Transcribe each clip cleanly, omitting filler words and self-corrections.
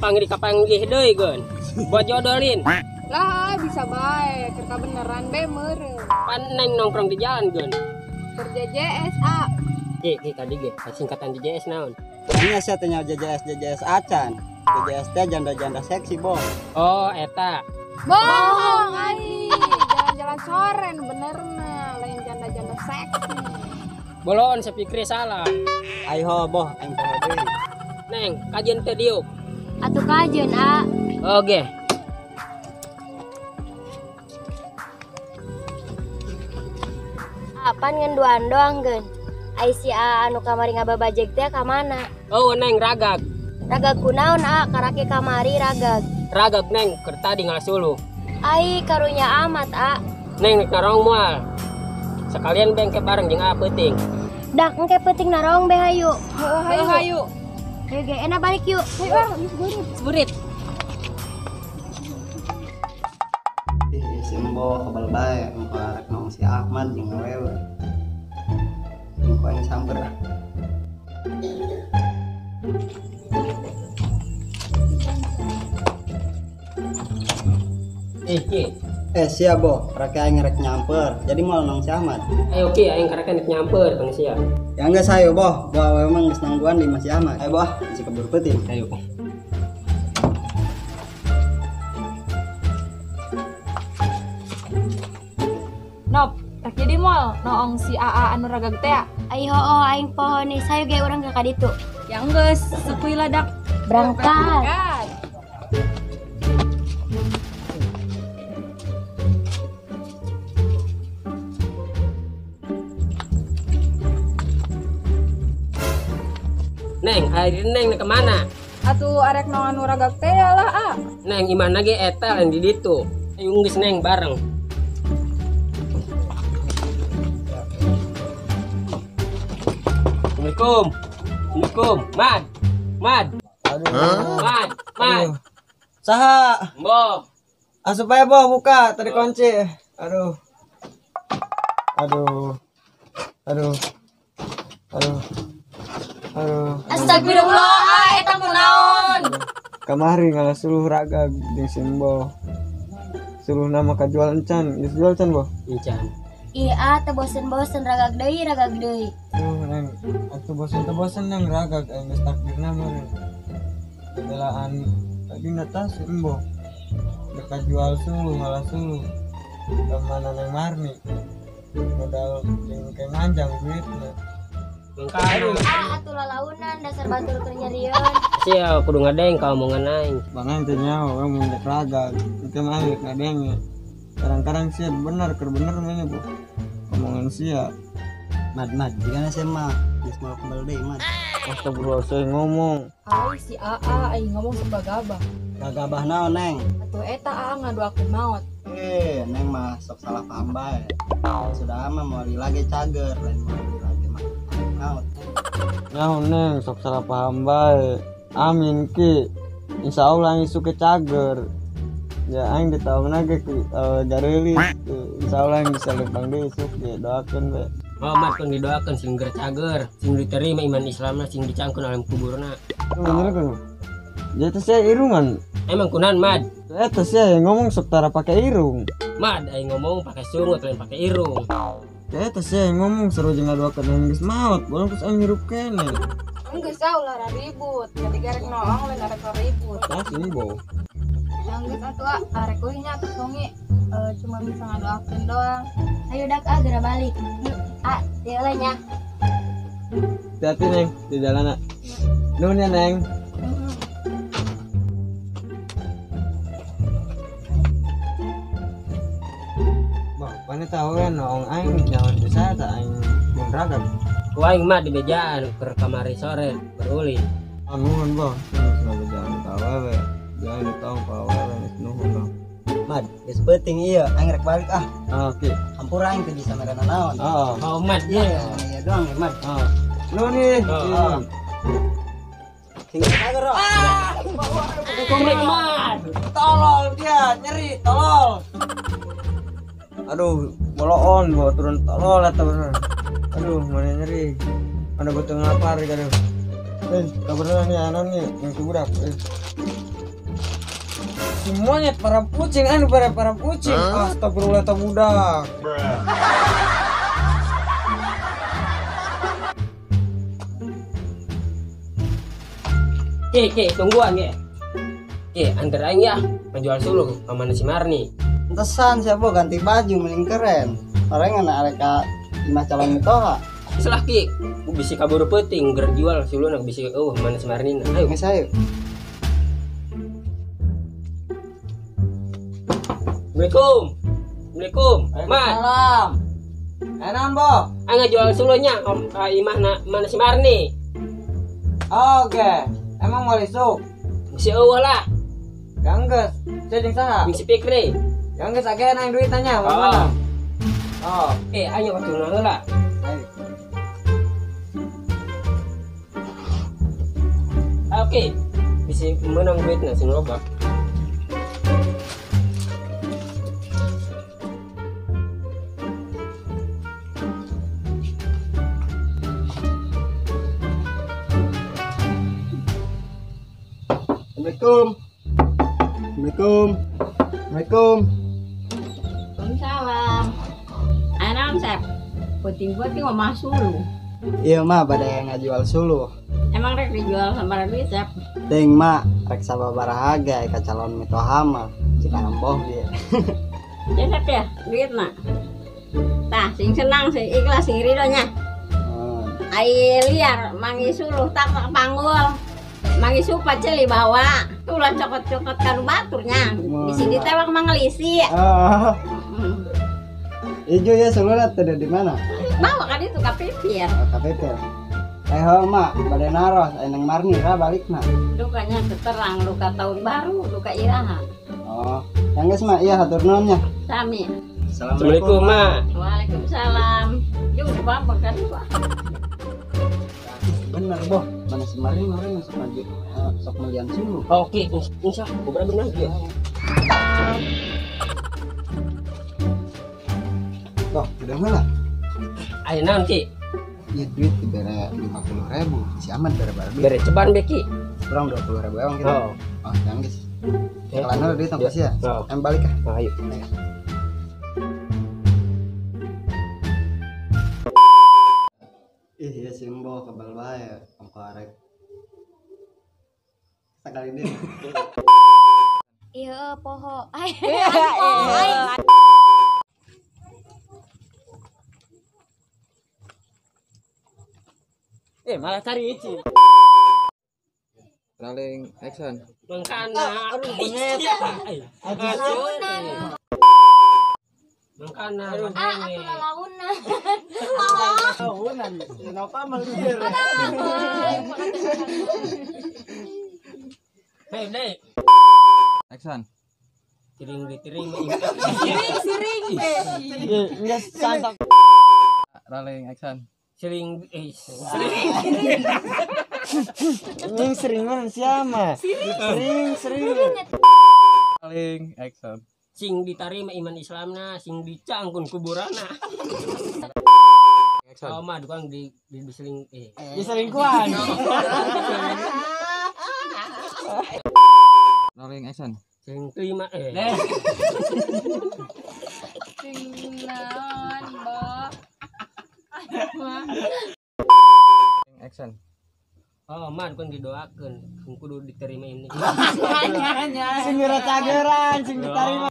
Kapanggih deui geun. Buat jodolin. Lah bisa bae, keur beneran be meureun. Pan neng nongkrong di jalan geun. Keur JJS A. Ki, ki tadi ge, singkatan JJS naon? Nya sia teh nya JJS JJS acan. JJS teh janda-janda seksi, Boh. Oh, eta. Bohong ai. Jalan-jalan sore nu benerna, lain janda-janda seksi. Bolon sepikri salah. Ai ho, Boh, aing poho deui. Neng, kajian teh diuk. Atuh kajeun, A. Oke. Apan ngenduan doang geun. Ai si A anu kamari ngababajeg teh ka mana? Oh, neng ragag. Ragag kunaon, A? Karake kamari ragag. Ragag neng keur tadi ngasuluh. Ai karunya amat, A. Neng rek narong moal. Sekalian bengke bareng jeung A peuting. Dak engke peuting narong be hayu. Heuh hayu. Hayu. Hayu ge enak balik yuk. Hayu ah, geus burit. Burit. Ih, si Embo kebal bae engko arek nong si Ahmad jeung awewe. Engko aing samper ah. Eh, Ki. Sia Boh, rek aing rek nyamper. Jadi moal nong si Ahmad. Ayo Ki, aing karek rek nyamper bang sia. Ya geus hayu Boh, gua awewe mah geus nangguan di Mas si Ahmad. Ayo Boh, bisi keburu peuting. Ayo. Nop, rek jadi moal noong si AA anu ragag teh. Ai hooh aing poho nih, sayu ge urang ka kaditu. Ya geus, sepui ladak. Berangkat. Neng, hari neng kemana? Atuh arek nong anu ragag teh lah, A. Neng, imana ge eta lain di ditu. Ayo geus neng bareng. Assalamualaikum. Assalamualaikum. Mad. Mad. Aduh. Mad. Mad. Saha? Boh. Asup aja Boh, buka tadi kunci. Aduh. Aduh. Aduh. Aduh. Aduh. Astagfirullah, eta kunaon? Kamari ngalah suluh ragag jeung si Embo. Suluh nama kajual encan, geus jual can, Boh? Encan. Ih, ah, teu bosen-bosen ragag deui, ragag deui. Duh, neng, atuh bosen teu bosen neng ragag aing geus takdirna meureun. Bebelaan tadi nata si Embo. Deka jual suluh ngalah suluh. Ka mana neng Marni? Modal jeung ke manjang duitna. Mangkana. Ah, atuh lalaunan dasar batur keur nyerieun. Sia kudu ngadeng ka omongan aing. Bang aing teh nyaho we mun rek ragag. Engke mah aing rek ngadenge. Kadang-kadang sia bener keur bener mah nya, Bu. Omongan sia. Mad, mad, jigana sia mah geus moal kembal deui, Mad. Astagfirullah, saya ngomong. Ai si AA aing ngomong sok gagabah. Gagabah naon, Neng? Atuh eta AA ngadoakeun maot. Neng mah sok salah paham bae. Sudah mah moal lagi cager, lain moal lagi mah maot. Naon Neng, sok salah paham bae. Amin Ki. Insyaallah aing isuk ke cager. Ya aing ditauna ge gareulis. Insyaallah aing bisa lempang deui isuk ge, doakeun we. Oh, mat kun didoakeun sing geura cager, sing diterima iman Islamna, sing dicangkeun alam kuburna. Bener kan? Jadi saya irungan. Emang kunan, Mad? Eta sia yang ngomong sok tara pakai irung. Mad, aing ngomong pakai sungut lain pakai irung. Eta sia yang ngomong seru jeung ngadoakeun aing geus maot, bolong terus aing hirup keneh. Geus ah ulah ribut, jadi garek nolong lain arek ribut. Tah sini bo. Yang geus atuh ah, arek euy nya atuh songi cuma bisa ngadoakeun doang. Ayo dak ah geura balik. Ah, dieu nya. Hati-hati Neng di jalan. Nuhun ya Neng. Bah, mana tahu ya noong aing nyawan bisa tak aing mun ragam. Ku aing mah di bejaan keur kamari sore berulin. Nuhun boh, geus ngabejaan ka awewe. Jangan ditong ka awewe geus nuhun boh. Mad, geus peuting ieu, aing rek balik ah. Ah, oke. Hampura aing teu bisa merena naon. Heeh. Oh, Mad. Iya, iya doang ya, Mad. Heeh. Nuhun nih. Heeh. Sing cager. Ah, Komik Mad. Tolol dia, nyeri, tolol. Aduh, boloon bawa turun tolol eta bener. Aduh, mana nyeri. Mana betul ngapar aduh. Kabeneran nih anon nih yang budak. Si monyet para pucing anu para pucing. Astagfirullah ta budak. Ki, tungguan ya. Ki, antar aing ya, penjual suluh ka mana si Marni. Entesan siapa ganti baju mending keren. Orang anak arek ka imah calon mitoha. Salah Ki, bisi kaburu peuting ger jual suluh nak bisi eueuh mana si Marni. Ayo. Geus ayo. Assalamualaikum. Assalamualaikum. Mat. Salam. Enak, Bo. Aing ngajual suluhnya ka imah mana si Marni. Oke. Emang mau isuk? Bisi eueuh lah. Gangges, saya jeung saha? Bisi Pikri. Gangges akeh nang duit tanya, mau mana? Oh, ayo waktu heula. Ayo. Oke, bisi menang duitna sing loba. Assalamualaikum. Assalamualaikum. Assalamualaikum. Waalaikumsalam. Anam Sep. Puting-puting mah suluh. Iya mah pada yang ngajual suluh. Emang rek dijual sama duit Sep? Ting mak rek sababaraha ge ka calon mitoha mah cika emboh dia. Ya Sep ya, duit mah. Tah sing senang sing ikhlas sing ridho nya. Ai liar mangi suluh tak panggul. Mangi supa celi bawa, tulah cokot-cokot kanu baturnya. Di sini tewak mangelisi. Oh. Ijo ya suluhna teh di mana? Bawa kan itu ka pipir. Oh, ka pipir. Ho mak, bade naros aya nang Marni ra balikna. Dukanya terang, duka tahun baru, duka iraha. Oh, yang geus mak, iya hatur nuhun nya. Sami. Assalamualaikum mak. Waalaikumsalam. Jeung bapak kan Pak. Bener boh, mana si Marni kemarin masuk maju sok melian suluh. Oke, insya Allah bener ya. Boh, udah lah. Ayo naon Ki? Ya duit dibere 50.000, si Ahmad bere bare duit. Bere ceban be Ki. Kurang 20.000 emang kita. Oh, oh jangan guys. Kalau ada duit tongkos ya. Oh. Em balik ah. Oh, ayo. Ih, ya simbo kebal bae ongko arek. Sekali deh. Iya, poho. Ai. Malah cari ici. Rolling action. Mangkana. Aduh, banget. Mangkana. Ah, atuh lalaunan. Lalaunan. Kenapa melir? Hei, deh. Action. Siring diterima. Siring, siring. Enggak santak. Rolling action. Sering sering. Ini sering mana siapa? Sering, sering. Rolling action. Sing diterima iman Islamna, sing dicangkun kuburana. Action. Oh, mah dukang di diseling diselingkuhan. Rolling action. Sing terima Sing naon, Bo. Action. Oh, man kan didoakeun, kudu diterima ini. Sing cageran, sing diterima.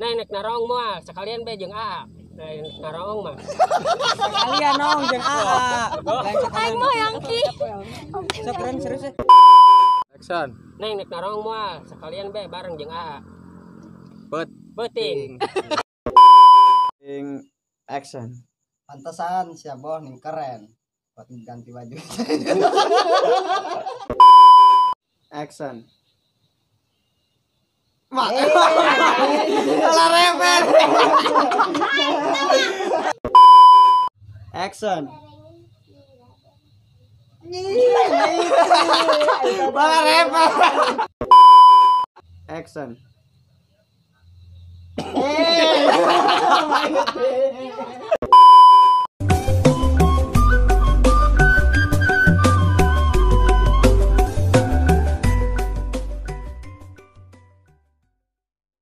Nah, nek narong moal, sekalian be jeung AA. Nah, nek narong mah. Sekalian nong jeung AA. Aing mah yang ki. Sok keren serius ya. Action. Neng nek narong moal, sekalian be bareng jeung AA. Bet beuting. Action. Pantesan siapa nih keren. Buat ganti baju. Action. Mak. Salah refer. Action. Salah refer. Action.